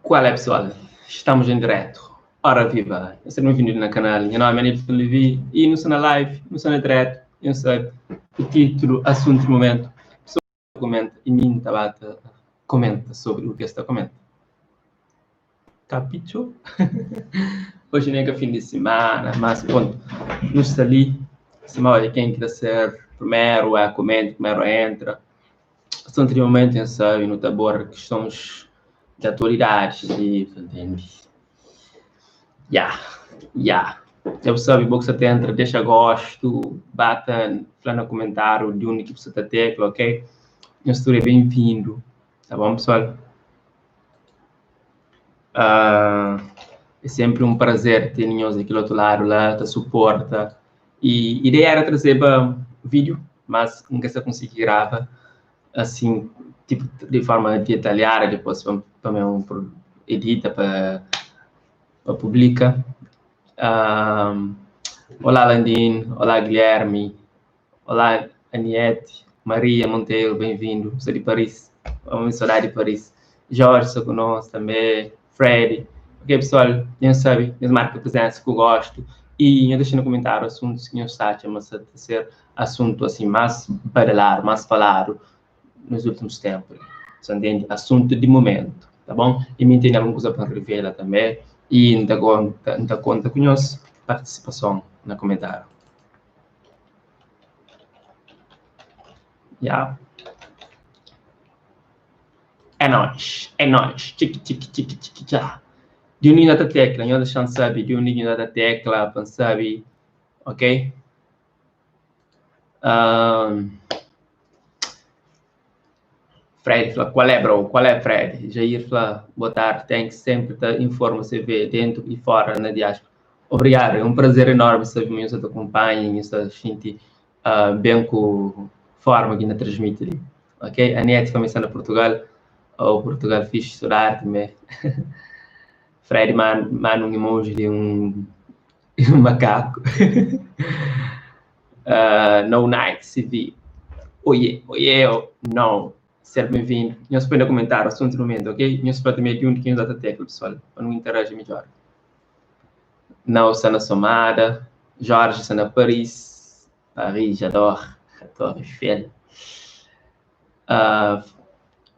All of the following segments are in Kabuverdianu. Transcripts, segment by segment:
Qual é pessoal? Estamos em direto. Ora viva! Seja bem-vindo no canal. Meu nome é Nilson Levi e não sou na live, não sou na direto, eu sei o título, assunto do momento. Pessoa comenta e mim tabata comenta sobre o que está comenta. Capicho? Hoje nem é fim de semana, mas pronto, não está ali. Se olha quem quer ser primeiro, é comenta, primeiro entra. Assunto de momento, eu sei, no tabor, questões de atualidade, e, entende? Ya, ya. Já sabe, bom que você entra, deixa gosto, bata lá no comentário de onde que você está tecla, ok? Minha história é bem-vindo, tá bom, pessoal? É sempre um prazer ter nós aqui do outro lado lá, te suporta. E a ideia era trazer para vídeo, mas nunca se consegui gravar assim, tipo, de forma detalhada, depois também um edita para publica. Olá, Landin, olá, Guilherme, olá, Aniette, Maria Monteiro, bem-vindo, sou de Paris, vamos saudade de Paris. Jorge, sou conosco também, Fred. Ok, pessoal, quem sabe, minhas marcas presença que eu gosto. E eu deixo no comentário assuntos que eu acho, mas ser assunto assim mais badalar, mais falado nos últimos tempos. Você entende? Assunto de momento, tá bom? E me entende alguma coisa para revelar também. E ainda conta, ainda conta com nós participação no comentário. Yeah. É nóis, é nóis. Tchic, tchic, tchic, tchic, tchá. De unir da tecla, nós deixamos saber, de unir da tecla, para saber, ok? Fred fala, qual é, bro? Qual é, Fred? Jair fala, boa tarde, tem que sempre te informa CV dentro e fora na diáspora. Obrigado, é um prazer enorme saber que você te acompanha e você sente bem com a forma que ainda transmite ali. Ok? A Niete foi na Portugal, ou Portugal fiz estudar também. Fred manda um emoji de um macaco. No Night CV. Oiê, oiê, oh, não. Seja bem-vindo. Nós podemos comentar o assunto no momento, ok? Nós podemos também de um que nos dá tecla, pessoal, para não interagir melhor. Não está na Somada. Jorge está na Paris. Paris, adoro. Torre Eiffel.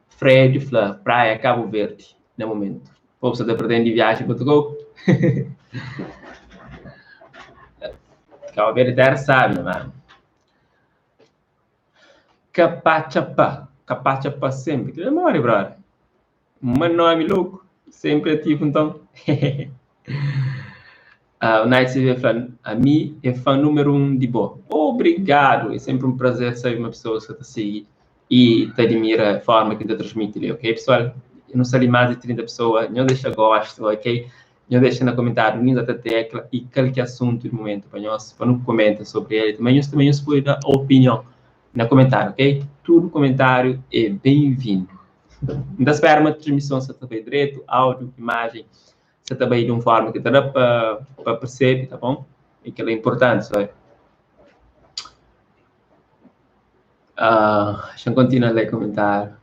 Fred fala, Praia, Cabo Verde, no momento. Pô, você está pretendendo viagem para Portugal? Cabo Verde terra sabe, mano. Capachapá. Capachapá sempre. Que memória, brother. Um nome louco. Sempre ativo, então. O Night TV falando, a mim é fã número 1 de boa. Obrigado. É sempre um prazer saber uma pessoa que te segue e te admira a forma que te transmite ali, ok, pessoal? Eu não sei mais de 30 pessoas, não deixa gosto, ok? Não deixa no comentário, nem da tecla e qualquer assunto do momento para nós, para não comenta sobre ele. Também nós também nos pode dar opinião no comentário, ok? Tudo comentário é bem-vindo. Então, espero uma transmissão se está direito, áudio, imagem, se está bem de uma forma que dá para perceber, tá bom? E que é importante, sabe? Deixa eu continuar a ler comentário.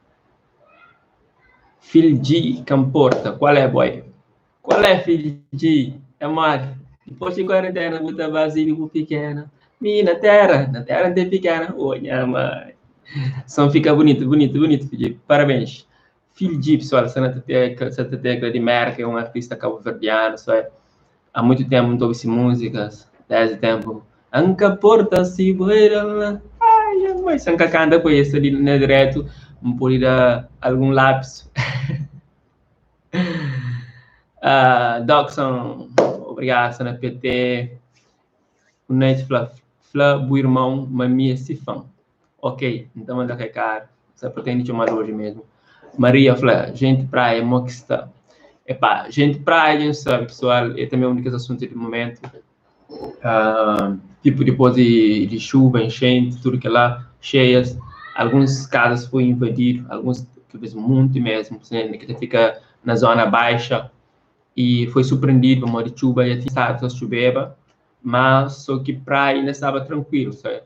Phil G. Camporta, qual é, boy? Qual é, Phil G? É mole. Depois de quarentena, muita vazio pequena. Minha terra, na terra não tem pequena. Oi, minha mãe. Só fica bonito, bonito, bonito, Phil G. Parabéns. Phil G, pessoal, Santa Tecla, Santa Tecla de Merca, é um artista cabo-verdiano, só é. Há muito tempo não ouvi músicas, desde tempo. Anca porta se voeira. Ai, mãe, se anca canta com esse ali no direto, não pode dar algum lápis. Doxon, obrigado, Sana PT. O Neite fla, fla, bu irmão, mamia sifão. Ok, então manda recado. Você pretende chamar hoje mesmo. Maria fla, gente praia, mo que está. Epá, gente praia, gente sabe, pessoal, é também um dos assuntos do momento. Tipo, depois de chuva, enchente, tudo que lá, cheias, algumas casas foram invadidas, alguns, talvez muito mesmo, né, que fica na zona baixa, e foi surpreendido por uma de chuva, e tinha choveba, mas só que praia ainda estava tranquilo, sabe?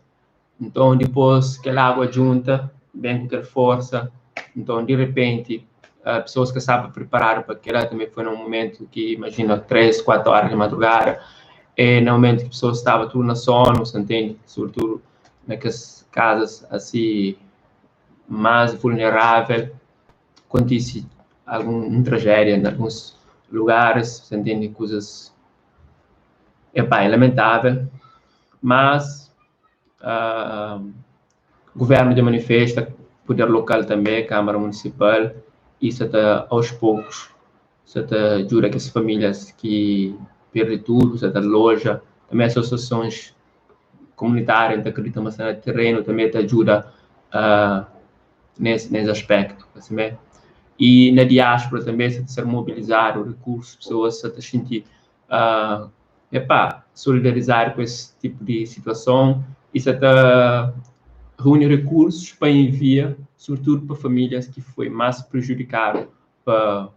Então, depois que a água junta, vem com aquela força, então, de repente, Pesoas ka staba preparadu pa kila, tanbe foi na un momentu ki, imajina, 3, 4 óra di madrugada, é na momentu ki pesoas staba tudu na sonu, sa ntende? Sobretudu na kes kazas asi más vulnerável, kontise algun un trajédia na alguns lugaris, sa ntende? Kuzas, epá, é lamentável, mas Guvernu dja manifesta, puder lokal tanbe, Kamara Munisipal, y sa ta aos pokus sa ta djuda kes famílias ki perde tudu, sa ta aloja, tanbe asosiasons komunitáriu, N ta kridita ma sta na terenu tanbe ta djuda nes nes aspektu, simé. Y na diáspora tanbe sa ta ser mobilizadu rikursus, pesoas sa ta xinti epá, solidarizadu ku es tipu di situason y sa ta reúni rekursus pa envia, sobretudu pa famílias ki foi más prejudikadu pa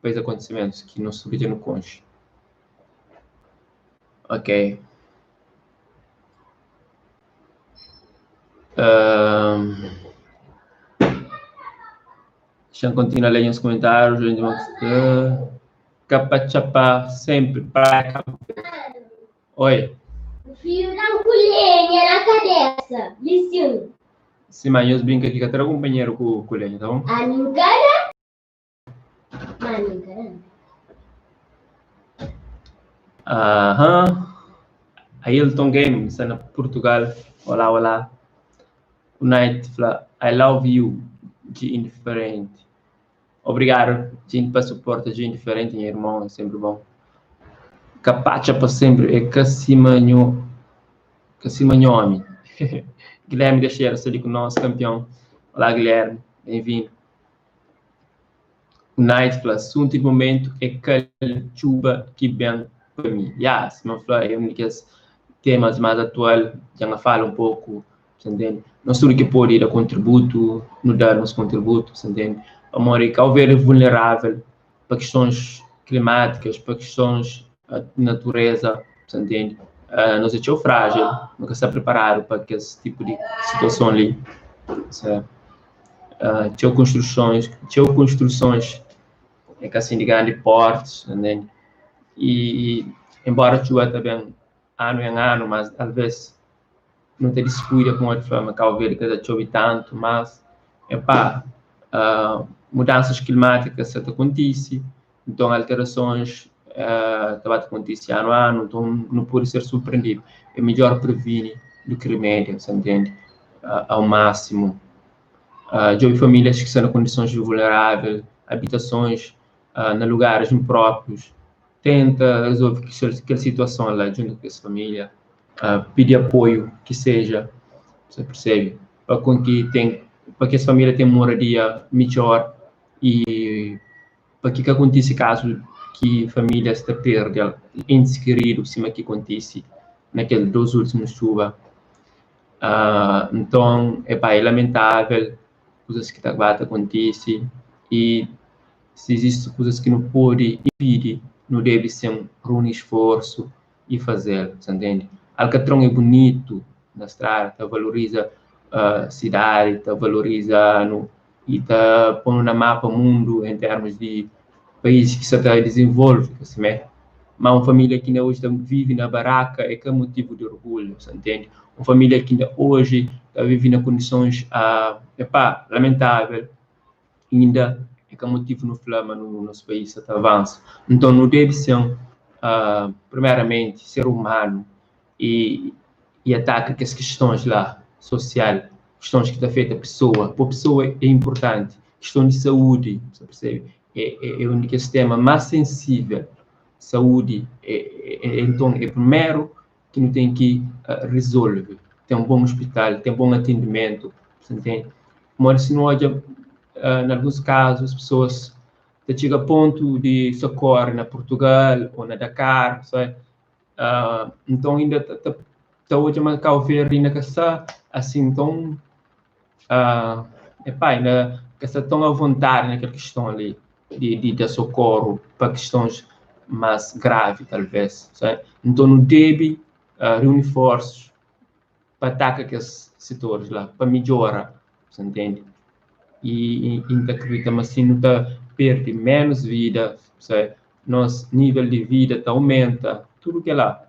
pa es akontesimentus ki nos tudu dja nu konxe. Ok. Dexa-m kontinua lé nhos komentárius. Kapatxapá sempre praia Cabo Verde. Oi. Fio da ku lenha na cabeça. Lisin. Sima nhos brinka ki ka tra kunpanheru ku, ku lenha, tá bom? Aninkara. Ma aninkara. Aham. Ailton Game sta na Portugal. Olá, olá. O Night fla I love you de indiferente. Obrigadu gente pa suporta gente diferenti nha irmon é sempre bom. Kapatxa pa sempre é ka sima nho ka sima nho omi. Guilherme Teixeira sta li ku nos campeão. Olá Guilherme, bem-vindo. O Night fla assunto di momento é kal txuba ki ben pa mi. Ya, sima N fla é un di kes temas más atual, dja N fala un poku Sa ntende? Nos tudu ki pode da kontributu, nu da nos kontributu, sa ntende? Pamodi Kau Verdi é vulnerável pa kistons klimátikas, pa kistons di natureza, sa ntende? Nos é txeu frájil, nu ka sta priparadu pa kes tipu di situason li, sa. Txeu konstrusons, txeu konstrusons é ka asin di grandi porti, sa ntende? I enbora txuba ta ben anu en anu, mas alves nu ta diskuida pamodi fla ma Kau Verdi ka ta txobe tantu, mas epá, mudansas klimátikas sa ta kontise, nton alterasons ta ba ta kontise anu a anu, nton nu pode ser surprendidu. É midjór previni du ki rimédia, sa ntende? Au másimu. Djobe famílias ki sta na kondisons vulnerável, abitasons na lugaris inpróprius, tenta rezolve kel situason la djuntu ku kes família. Pidi apoiu ki seja, sa persebe, pa kon ki ten, pa kes família ten moradia midjor y pa ki ka kontise kazu ki famílias ta perde entis kiridu sima ki kontise na kel dos últimus txuba. Nton, epá, é lamentável kuzas ki ta ba ta kontise y si izisti kuzas ki nu pode inpidi, nu debe sen runi sforsu y fazel, sa ntende? Alkatron é bunitu na strada, ta valoriza sidadi, ta valoriza-nu y ta pô-nu na mapa mundu en termus di país ki sa ta dizenvolve, ka simé? Má un família ki inda oji ta vive na baraka é ka motivu di orgulhu, sa ntende? Un família ki inda oji ta vive na kondisons, epá, lamentável, inda é ka motivu nu fla ma nu nos país sa ta avansa. Nton nu debe sen, primeramenti, ser umanu y y ataka kes kistons la, sosial, kistons ki ta afeta pesoa, po pesoa é inpurtanti, kiston di saúdi, sa persebe, é é un di kes tema más sensível, saúdi é é nton é primeru ki nu ten ki rizolve, ten un bon ospital, ten bon atendimentu, sa ntende? Pamodi si nu odja na alguns kazus pesoas ta txiga pontu di sokore na Purtugal ô na Dakar, sabe? Nton inda ta ta ta odja ma Kau Verdi inda ka sta asin ton epá inda ka sta ton avontadi na kel kiston li di di da sokoru pa kistons más gravi talvês, sabe? Nton nu debe reuni forsus pa ataka kes setoris la, pa midjora, sa ntende? I i N ta kridita ma si nu ta. perde ménus vida, sabe? Nos nível di vida ta aumenta, tudu kel-la.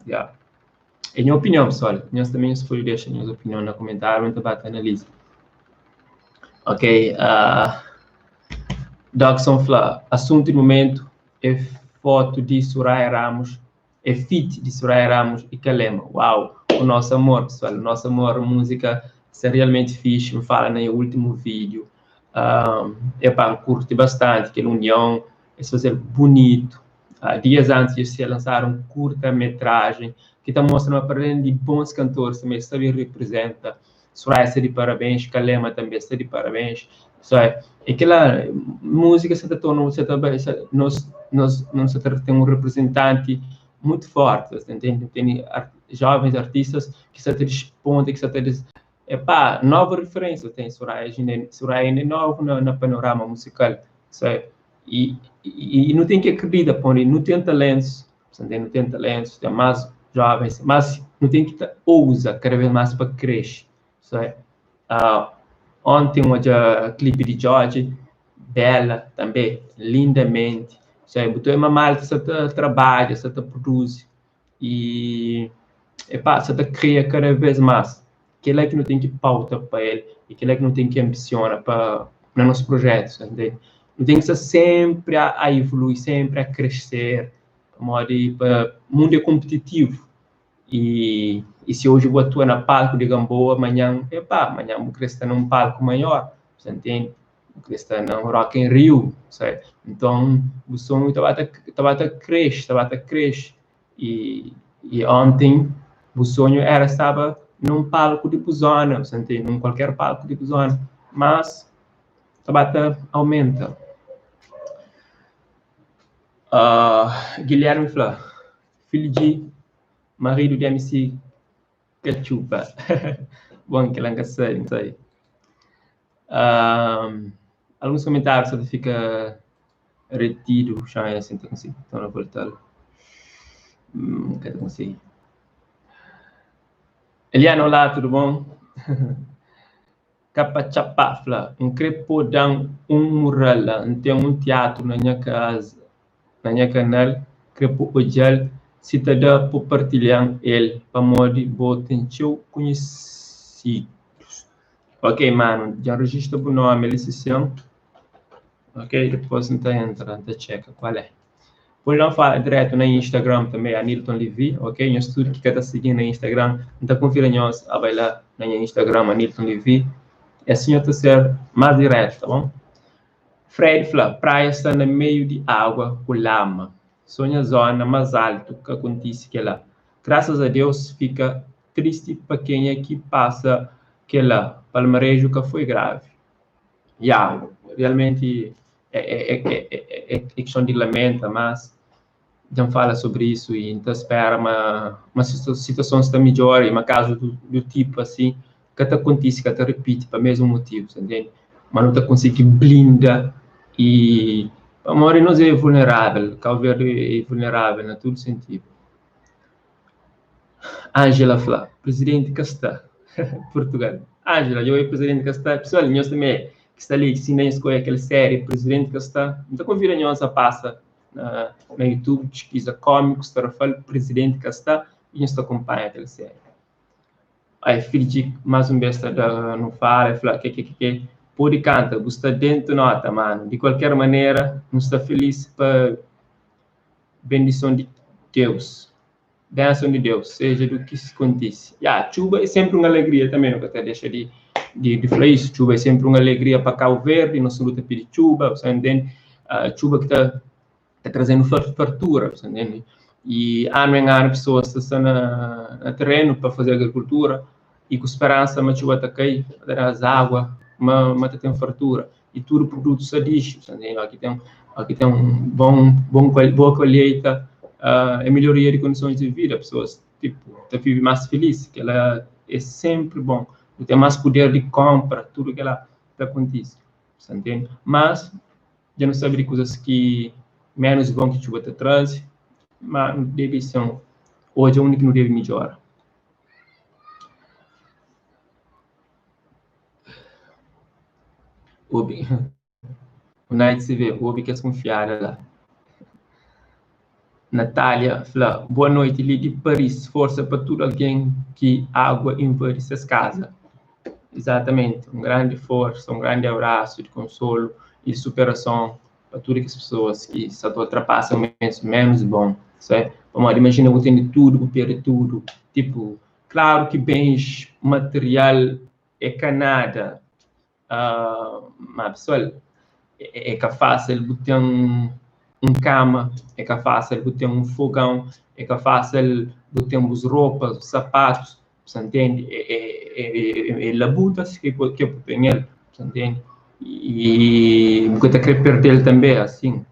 Ya. É nha opinion, pessoal. Nhos também nhos pode deixar nhos opinion na comentário, n ta ba ta analisa. Ok, Dogson fla, assunto di momento é foto di Soraya Ramos, é feat di Soraya Ramos e Calema. Uau, o nosso amor, pessoal, o nosso amor, música é realmente fixe, me fala no último vídeo. Epá, curti bastante aquela união, esse fazer bonito. Dias antes de se lançar um curta-metragem que está mostrando uma parede de bons cantores também, sabe, representa. Soraya está de parabéns, Calema também está de parabéns. Sabe? Aquela música você tá tornando, você tá, nós, nós, nós tem um representante muito forte, você entende? Tem jovens artistas que se despontam, que se epá, nova referência tem Soraya, Soraya ainda é novo na panorama musical, sabe? E não tem que acreditar, pô, não tem talentos, você entende? Não tem talentos, tem mais jovens, mas não tem que tá, ousa cada vez mais para crescer, sabe? Ontem um clipe de George, Bela também, lindamente, sabe? Botou uma malta, você tá trabalha, você tá produz e epá, você tá cria cada vez mais. Aquele é que não tem que pauta para ele, e aquele é que não tem que ambiciona para no nosso projeto, entende? Não tem que estar sempre a evoluir, sempre a crescer, para o mundo é competitivo. E se hoje eu vou atuar na palco de Gamboa, amanhã, epá, amanhã vou crescer num palco maior, você entende? Vou crescer no Rock in Rio, sabe? Então, o sonho estava a crescer, estava a crescer. E ontem, o sonho era estava num palco de Buzona, você entende? Num qualquer palco de Buzona, mas Tabata aumenta. Guilherme fla, filho de marido de MC Cachupa. Bom, que lá sei, não sei. Alguns comentários só fica retido, já é assim, então consigo. Então não vou voltar. Cadê consigo? Eliana, olá, tudo bom? Capachapá, fla, um crepodão, um mural, tem um teatro na minha casa, na minha canal, crepo ojal, se te dá por partilhar ele, pa modi botem teu conhecidos. Ok, mano, já registra o nome, licença. Ok, depois não entra, não checa qual é. Depois não fala direto no Instagram também, Anilton Levi, ok? Nós tudo que está seguindo no Instagram, então confira nós a bailar no Instagram, Anilton Levi. É assim eu ser mais direto, tá bom? Fred fala, praia está no meio de água com lama. Sonha zona mais alto que acontece que lá. Graças a Deus fica triste para quem aqui passa que lá. Palmarejo que foi grave. Yeah, realmente é questão de lamenta, mas já fala sobre isso e então espera uma situação está melhor e uma caso do tipo assim que até acontece, que até repite para o mesmo motivo, entende? Mas não está conseguindo blinda e a maioria nós é vulnerável, Cabo Verde é vulnerável em todo sentido. Ângela fala, presidente que está, Portugal. Ângela, eu é presidente que está, pessoal, nós também que está ali, que se nem escolhe aquela série, presidente que está, então convida nós a passa na YouTube, pesquisa cômicos, Tarrafal, presidente que está, e nós acompanha aquela série. Aí, filho, mais um besta não fala, fala, que, pode canta, você está dentro nota, mano. De qualquer maneira, não está feliz para bendição de Deus. Bênção de Deus, seja do que se acontece. Yeah, chuva é sempre uma alegria também, nunca te deixa de falar isso. Chuva é sempre uma alegria para Cabo Verde, não se luta pedir chuva, você entende? Chuva que está tá trazendo fartura, você entende? E ano em ano, pessoas estão na terreno para fazer agricultura e com esperança, mas chuva está caindo, as água, mas tem fartura. E tudo produto se diz, você entende? Aqui tem um boa colheita, é melhoria de condições de vida, pessoas tipo, tá vive mais feliz, que ela é sempre bom, tem mais poder de compra, tudo que ela tá acontece, você entende? Mas já não sabe de coisas que menos bom que chuva te traz, mas não deve ser um, hoje é o único que não deve melhorar. Obi. United CV, obi kes kunfiada la. Natália fla, boa noite li di Paris, força pa tudo alguém ki água invade ses casa. Exatamente, um grande força, um grande abraço de consolo e de superação pa tudo kes pessoas ki sa ta ultrapassa momentos menos bom, certo? Pamodi imagina bu ten di tudo, bu perde tudo, tipo, claro ki bens material é ka nada, Uh, ma pessoal, é, é ka fácil bu ten um cama, é ka fácil bu ten um fogão, é ka fácil bu ten bus roupas, sapatos, você entende? É, é, é, é, é labutas que que bu ten el, você entende? E bu ka ta kre perdel também, assim,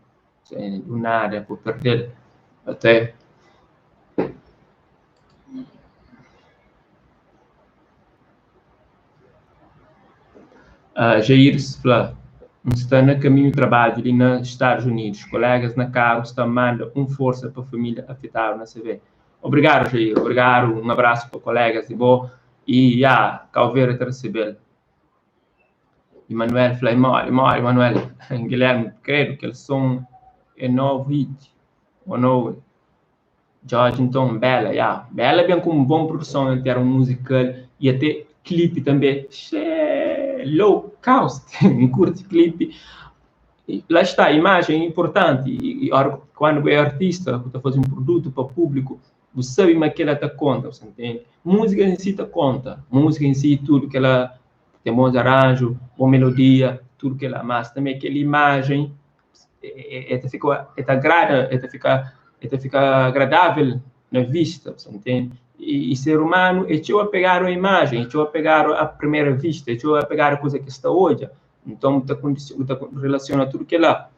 do nada, bu perdel, até. Uh, Jair fla, N sta na kaminhu trabadju li na Estados Unidos. Colegas na carro sta manda um força pa família afetadu na CV. Obrigado, Jair. Obrigado. Um abraço pa colegas di bo. E, ya, Cabo Verde ta recebel. Emanuel fla, mori, mori, Emanuel. Guilherme, credo que el som é novo hit. Ou novo. Jorge, então, Bela, yeah. Bela vem com uma boa produção em termos musical e até clipe também. Xé, low cost, um curto clipe. E lá está, a imagem é importante. E, e quando é artista, está fazendo um produto para o público, você sabe mas que ela está conta, você entende? Música em si está conta. Música em si, tudo que ela tem bons arranjos, boa melodia, tudo que ela, mas também aquela imagem é, é, é, fica, é, agrada, é, fica, é, fica agradável na vista, você entende? E, e ser humano é teu a pegar a imagem, é teu a pegar a primeira vista, é teu a pegar a coisa que está hoje. Então, tá, tá relaciona tudo que é lá.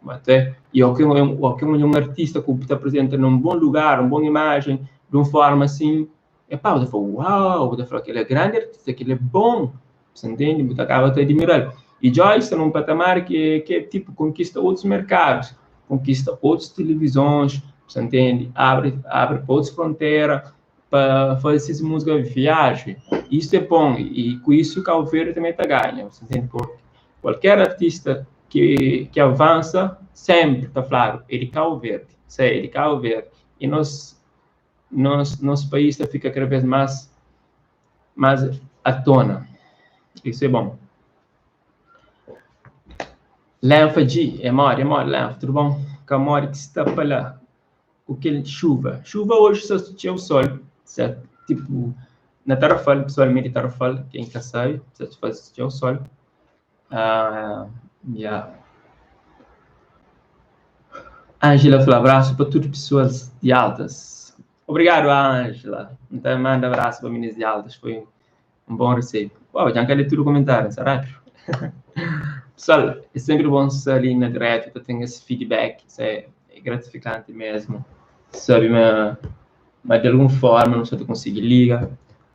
Até, e ao que um, ao que um artista que está apresenta num bom lugar, uma boa imagem, de uma forma assim, é pá, você fala, uau, você fala que ele é grande artista, que ele é bom, você entende? Você acaba de admirar. E Joyce está num patamar que, que é tipo, conquista outros mercados, conquista outras televisões, você entende? Abre, abre para outras fronteiras, para fazer essa música viagem. Isso é bom, e com isso o Cabo Verde também está ganhando, você entende? Porque qualquer artista que, que avança, sempre está claro, é de Cabo Verde, sei, é de Cabo Verde. E nós, nós, nosso país fica cada vez mais, mais à tona. Isso é bom. Lenfa G, é mori, é mori, Lenfa, tudo bom? Ka mori que está para lá. Com aquele chuva. Chuva hoje só tinha o sol, certo? Tipo, na Tarrafal, pessoalmente Tarrafal, quem cá sabe, só faz tinha o sol. Uh, yeah. Ângela fala abraço para todas as pessoas de Altas. Obrigado, Ângela. Então, manda abraço para meninas de Altas. Foi um bom receio. Uau, já quero tudo comentário, será? Pessoal, é sempre bom estar ali na direta para ter esse feedback. Isso é, é gratificante mesmo. Sabe, mas, mas de alguma forma não sei se conseguir ligar.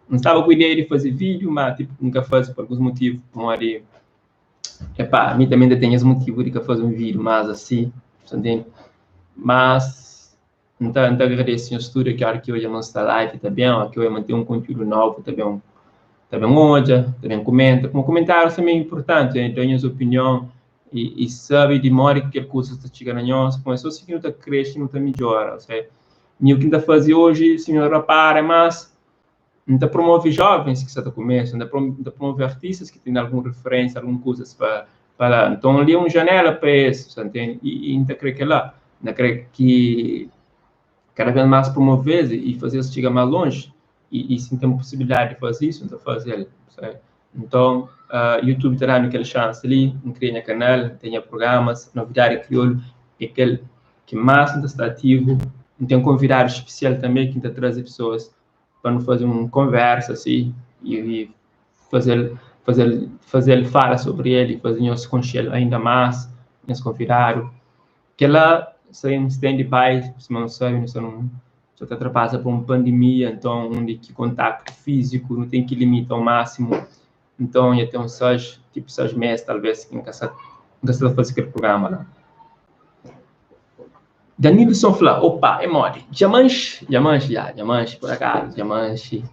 Não estava com a ideia de fazer vídeo, mas tipo, nunca faço por alguns motivos. Como ali, epá, a mim também ainda tem esse motivo de que fazer um vídeo, mas assim, entende? Mas, então, então agradeço o estúdio que a hora que hoje não está live também, que hoje manter um conteúdo novo também, também olha, também comenta. Como comentário também é importante, né? Tem a sua opinião e, e sabe de modo que a coisa está chegando a nós, com isso que não está crescendo, não está melhora, ou seja, e o que está fazendo hoje, se não repara, mas não está promove jovens que está começando, está promove artistas que têm alguma referência, alguma coisa para para então ali é uma janela para isso, você entende? E, e ainda creio que lá, ainda creio que cada vez mais promover e fazer isso chegar mais longe e, e se tem possibilidade de fazer isso, então fazer, sabe? Então, uh, YouTube está dando aquela chance ali, não cria canal, tem programas, novidade crioulo, é aquele que mais está ativo. Tem um convidado especial também que está trazendo pessoas para não fazer uma conversa assim e, e fazer fazer fazer fala sobre ele, fazer nos conhecer ainda mais, nos convidado. Que lá sai um stand-by, se não sabe, não só te atrapassa por uma pandemia, então onde que contato físico não tem que limitar ao máximo. Então ia ter uns seis, tipo 6 meses, talvez, que nunca se nunca se fazer aquele programa lá. Danilson fala, opa, é mole. Diamante, diamante, já, diamante, por acaso, diamante.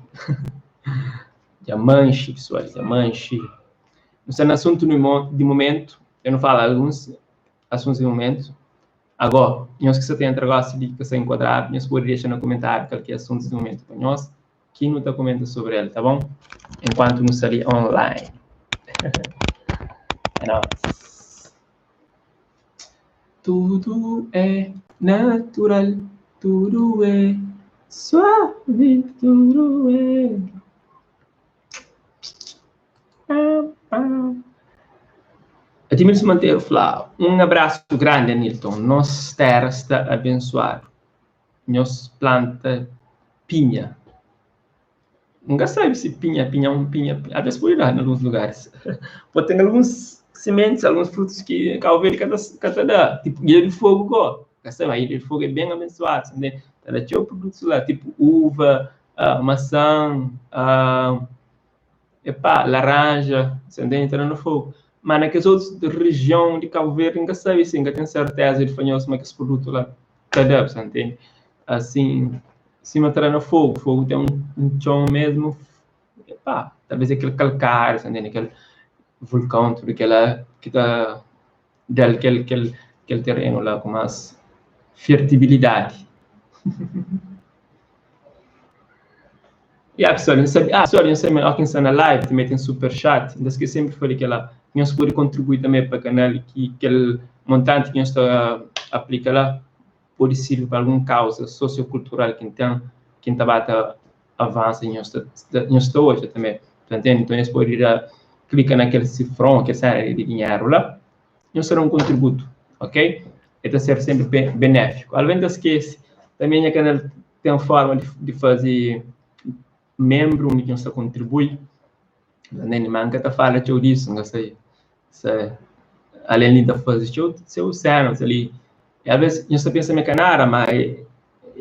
Diamante, pessoal, diamante. Não sei no assunto de momento, eu não falo alguns, Assuntos di momentu. Agó, nhos ki sta ta entra gósi li ka sta enkuadradu, nhos pode dexa na kumentáriu kal ki é asuntus di momentu pa nhos, ki nu ta kumenta sobri el, ta bon? Enkuantu nu sta li online. É nóis. Tudu é natural, tudu é suavi, tudu é. Admilson Monteiro fla, Un abrasu grandi Anilton, nos tera sta abensuadu, nhos planta pinha. N ka sabe si pinha, pinha un pinha, alves pode da na alguns lugaris. Pode ten alguns simentis, alguns frutus ki Cabo Verde ka ta, ka ta da, tipo Ilha do Fogo go. Ka sabe, ma Ilha do Fogo é ben abensuadu, ta da txeu produtus la, tipo uva, uh, maçã, uh, epá, laranja, você entende? Tá dando fogo. Mas naqueles outros região de Cabo Verde, nunca sabe assim, nunca tem certeza de fazer como é que esse produto lá tá dando, você entende? Assim, cima tá dando fogo, fogo tem um, um chão mesmo, epá, talvez aquele calcário, você entende? Aquele vulcão, tudo que lá, que tá dando aquele, aquele, aquele terreno lá com mais fertilidade. Yeah, pessoal, não sabe, ah, pessoal, não sabe, ó, quem está na live também tem super chat, ainda que eu sempre falei que ela, nós pode contribuir também para o canal que aquele montante que nós está aplica lá pode servir para alguma causa sociocultural que tem, que está bata avança e nós está, nós está hoje também, tá entendendo? Então, nós pode ir a, clica naquele cifrão, que é de dinheiro lá, nós será um contributo, ok? Então, ser sempre benéfico. Além de esquece, também o canal tem forma de, de fazer membro onde nós contribui. Nem manca tá fala tchau disso, não sei. Se além de fazer tchau, seu cenas ali. E às vezes nós pensa em canara, mas é,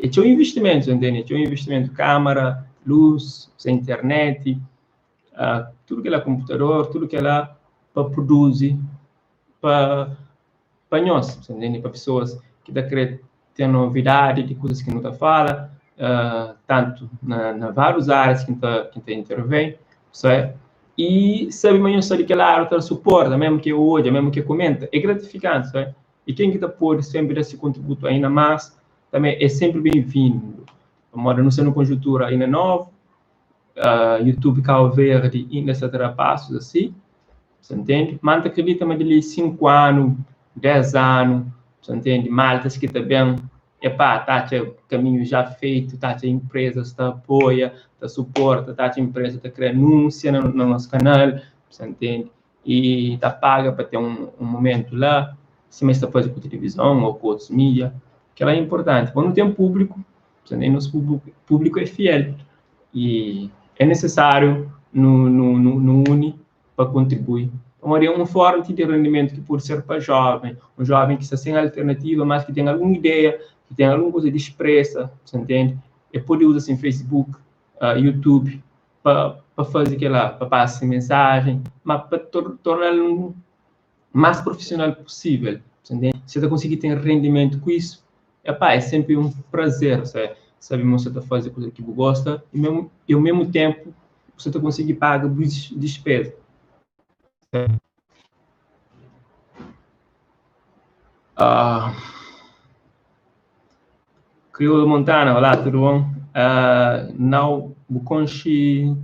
é tchau investimento, entende? Tchau investimento, câmara, luz, internet, uh, tudo que é computador, tudo que é lá para produzir, para para nós, entende? Para pessoas que tá querer ter novidade de coisas que não tá fala, uh, tanto na, na várias áreas que tá que tá intervém, certo? E sabe mas só de que área tá suporta, mesmo que hoje, mesmo que comenta, é gratificante, certo? E quem que tá pode sempre dar esse contributo ainda mais, também é sempre bem-vindo. Moda não sendo conjuntura ainda nova, uh, YouTube Cabo Verde ainda está a passos assim, você entende? Mas acredita, mas de 5 anos, 10 anos, você entende? Maltas que também, epá, tá caminho já feito, tá a empresa está apoia, tá suporta, tá a empresa tá criando anúncio no, no nosso canal, você entende? E tá paga para ter um, um momento lá, se mas está fazendo com televisão ou com outros mídias, que ela é importante. Quando tem público, você entende? Nosso público, público é fiel e é necessário no, no, no, no Uni para contribuir. Então, é uma forma de rendimento que pode ser para jovem, um jovem que está sem alternativa, mas que tem alguma ideia, que tem alguma coisa de expressa, você entende? E pode usar assim Facebook, uh, YouTube, para fazer aquela, para passar mensagem, mas para tor torná-lo mais profissional possível, você entende? Se você conseguir ter rendimento com isso, epá, é sempre um prazer, você sabe, você está fazendo coisa que você gosta e, mesmo, e ao mesmo tempo você está conseguindo pagar despesa. Uh, Crioulo Montana, olá, tudo bom? Uh, não, conche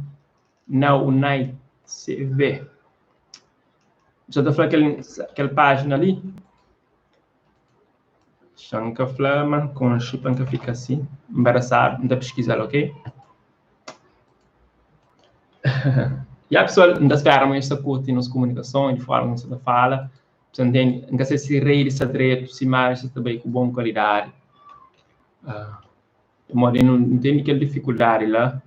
não Night CV. Já está falando aquele, aquela página ali? Chanca Flama, conche, para fica assim, embaraçado, não dá pesquisar, ok? E a pessoa não espera mais esta curte nos comunicação, de forma que você fala, você entende? Não sei se rede está direito, se mais está bem com boa qualidade. Uh, não, não tem aquela dificuldade lá.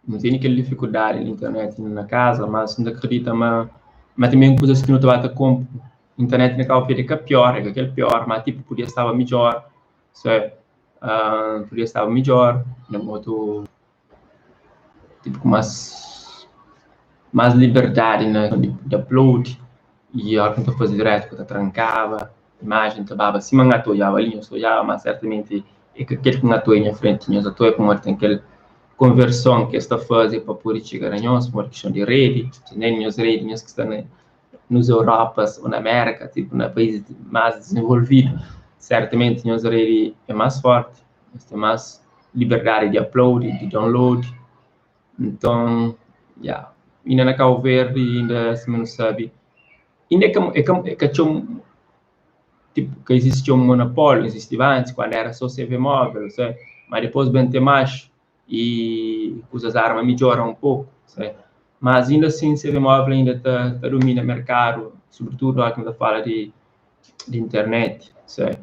Não tem aquela dificuldade na internet na casa, mas não acredita, mas, mas também coisas que não te com internet na casa fica pior, é aquele pior, mas tipo podia estar melhor, sabe? Uh, podia estar melhor, no modo tipo com mais mais liberdade na de, de upload e a hora que eu fazer direto que eu trancava imagem estava acima não olhava ali eu olhava mas certamente é que aquele que não estou em frente nós estou com tem aquele conversão que está fazendo para poder chegar a nós por questão de rede nem nós rede nós que está na. nos Europas ou na Amérika, tipo na países mais desenvolvido, certamente nos rede é mais forte, nós tem mais liberdade de upload, de download. Então, yeah. Ainda na Cabo Verde, ainda se não sabe, ainda é que é que é que tipo, que existia um monopólio, existia antes, quando era só CV móvel, sabe? Mas depois vem ter mais e as armas melhoram um pouco, sabe? Mas ainda assim, CV móvel ainda tá, tá domina o mercado, sobretudo lá quando fala de, de internet, sabe?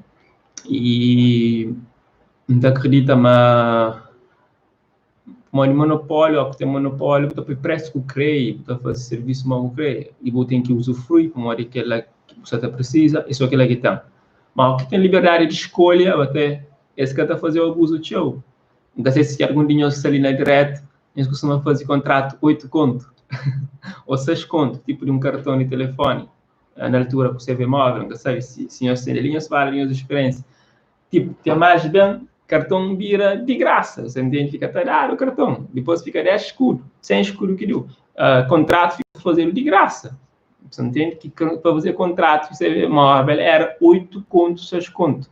E não acredita, mas mas monopólio, ó, que tem monopólio, tá põe preço que crê, tá fazer serviço mal que crê, e você tem que usufruir, como é que ela que você tá precisa, e só aquela que tem. Mas o que tem liberdade de escolha, até esse que tá fazer o abuso teu. Não sei se algum dinheiro ali na direto, eles costumam fazer contrato 8 conto, ou 6 conto, tipo de um cartão de telefone, na altura que você vê móvel, não sei se senhor tem linhas vale linhas de experiência. Tipo, tem mais bem, cartão vira de graça, você entende? Fica talhado o cartão, depois fica 10 escudo, 100 escudo que deu. Contrato fica fazendo de graça. Você entende que para fazer contrato, você vê móvel, era 8 conto, 6 conto.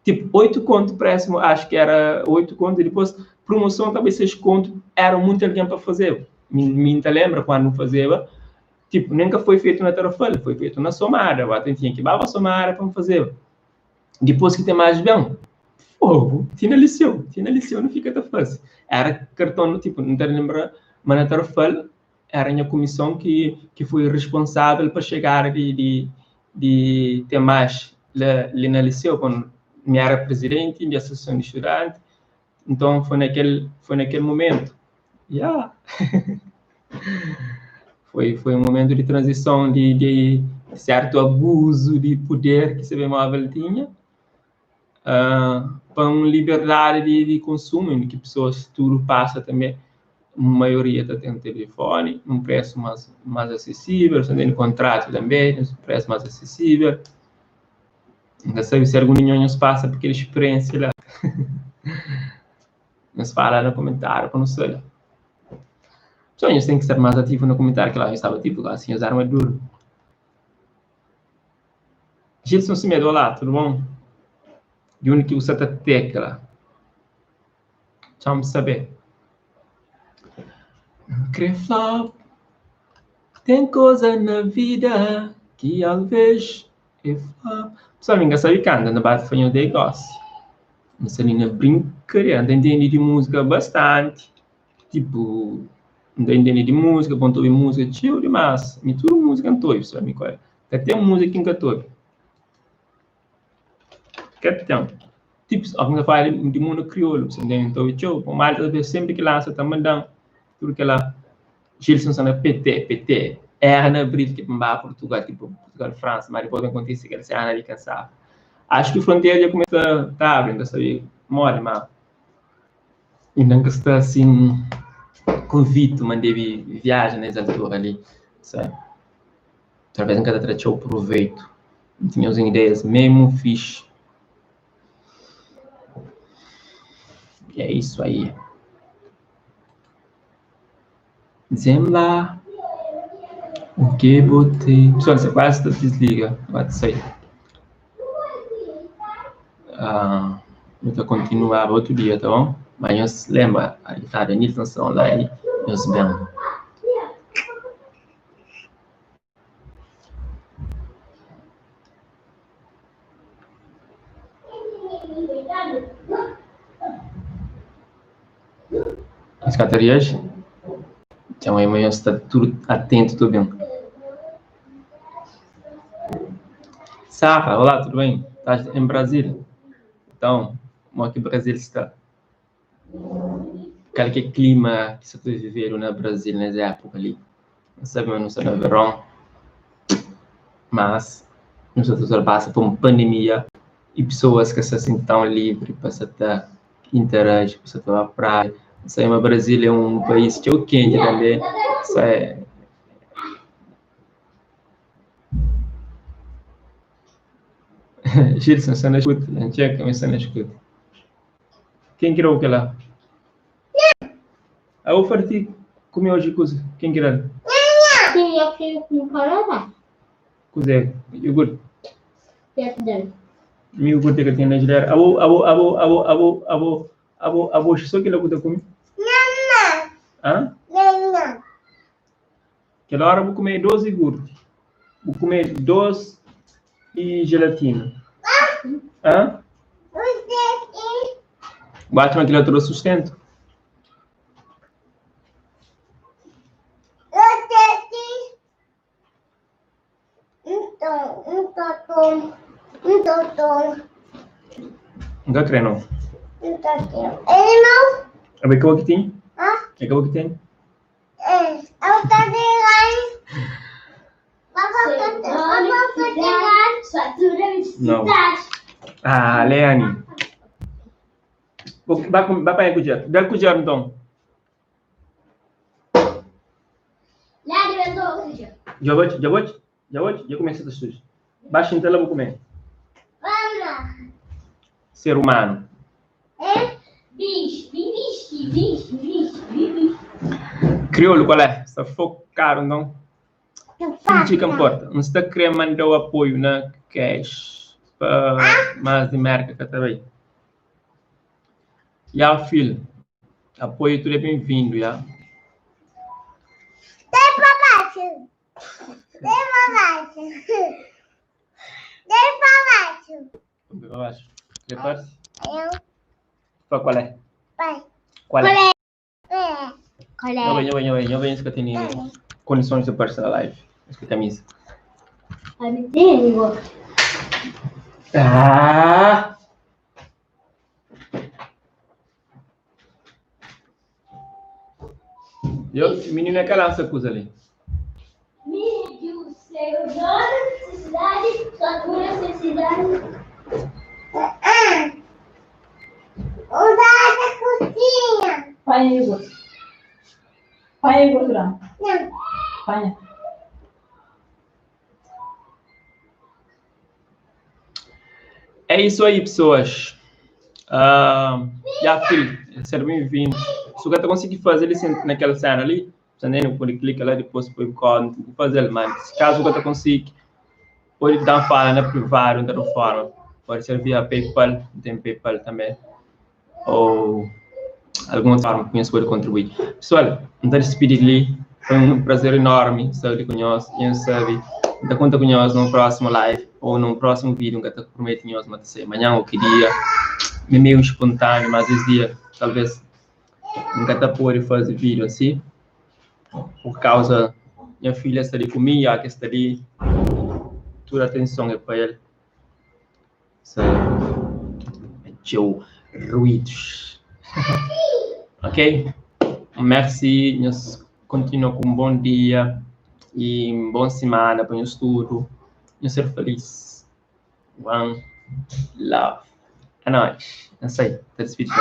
Tipo, 8 conto parece, acho que era 8 conto, e depois promoção talvez 6 conto, era muito alguém para fazer. Me, me lembra quando fazia, tipo, nunca foi feito na Tarrafal, foi feito na Somara, até tinha que babar a Somara para fazer. Depois que tem mais bem, fogo, tinha liceu, tinha liceu, não fica tão fácil. Era cartão, tipo, não te lembra, mas na Tarrafal era a minha comissão que, que foi responsável para chegar de, de, de ter mais ali na liceu, quando me era presidente da associação de estudantes, então foi naquele, foi naquele momento. Yeah. foi, foi um momento de transição, de, de certo abuso de poder que CB Móvel tinha, para uma liberdade de, de consumo, em que pessoas, tudo passa também, a maioria está tendo telefone, um preço mais, mais acessível, está tendo contrato também, um preço mais acessível. Ainda sabe se algum ninho passa por aquela experiência lá. Nos fala no comentário, para não sei. Pessoal, tem que ser mais ativo no comentário, que lá eu estava tipo, assim, usar uma duro. Gilson Semedo, olá, tudo bom? De onde que usa a tecla? Vamos saber. Creflop, tem coisa na vida que talvez é flop. Pessoal, ninguém sabe canta, não bate fanho de negócio. Não sei nem brincadeira, não entende de música bastante. Tipo, não entende de música, bom, ouvir música, tio demais. Me tudo música não tô, pessoal, me qual. Até música que nunca tô. Capitão. Tipo, alguma fala de mundo crioulo, você entende? Então, tio, o mal sempre que lança, tá mandando tudo que lá. Gilson são PT, PT. Era na abril que para Portugal, tipo, Portugal, França, mas depois acontece que eles ali cansado. Acho que a fronteira já começa a tá abrindo, sabe? Mole, mas ainda não está assim convite, mas deve viagem nessa altura ali, sabe? Talvez nunca te o proveito. Tinha as ideias mesmo fixe. E é isso aí. Zemla. O que botei? Pessoal, você quase desliga. Vai sair. Eu vou continuar outro dia, tá bom? Mas lembra, a guitarra Nilton são online, meus bem. As categorias? Então aí amanhã está tudo atento, tudo bem. Sara, olá, tudo bem? Estás em Brasília? Então, como é que o Brasil está? Qual que é o clima que você está vivendo na Brasília nessa época ali? Não sabemos, não sei no verão, mas nós passa por uma pandemia e pessoas que se sentem tão livres para estar interagir, para estar na praia. Sei, mas Brasília é um país que é quente também. Sei. Gilson, você não escuta. A gente é que você não escuta. Quem criou aquela? Eu vou partir comer hoje coisa. Quem quer? Sim, eu quero com Canadá. Kuzê? Iogurti? Perto dele. Mi iogurti ka ten na geladeira. Abo, abo, abo, abo, abo, abo, abo, abo, só kila ku ta kume? Hã? Kel hora bu kume 2 iogurti. Bu kume 2 e gelatina. Hã? Bu atxa ma kila ta da sustento? N ka kre no. Abo é ka bo ki ten? É ka bo ki ten? Não. Ah, Leane. Ba, ba panha kudjer. Da kudjer nton. Dja bai, dja bai, dja bai, dja kumesa ta suja. Ba xinta la bu kume. Ser humano. Kriolu qual é? Sta focado nton. Fidji ka nporta. N sta kre mandau apoio na cash pa mas di Merka ka ta bai. Ya fil. Apoio tudo é bem-vindo, ya. Tem pra baixo. Tem pra baixo. Tem pra baixo. Tem pra baixo. Prepare-se. Eu. Pra qual é? Pai. Qual é? É. Qual Não é? vem, não vem, não vem, não vem, isso que tem condições de aparecer na live. Isso que camisa. Amigo. Ah! Eu, menina, que lança coisa ali. Meu Deus, necessidade, sua necessidade. O da cozinha. Panha iogurte. Panha iogurte, não. Não. Panha. É isso aí, pessoas. Já, filho, seja bem-vindo. Se o gato conseguir fazer ele naquela cena ali, você nem pode clicar lá, depois põe o código, fazer ele, mas se caso o gato consiga, pode dar uma fala na privada, de outra forma. Pode ser via PayPal, tem PayPal também, ou alguma outra forma que você pode contribuir. Pessoal, não despedir ali. Foi um prazer enorme estar ali conosco. Quem sabe, então conta conosco no próximo live ou no próximo vídeo que eu te prometo nós, mas sei, amanhã ou que dia, meio espontâneo, mas esse dia talvez nunca te pode fazer vídeo assim, por causa minha filha está ali comigo, a que está ali, toda a atenção é para ele. So, ruídos. Ok? Merci, nós continua com um bom dia e uma boa semana para o estudo. E ser feliz. One love. É nóis. Não sei. Até despedido.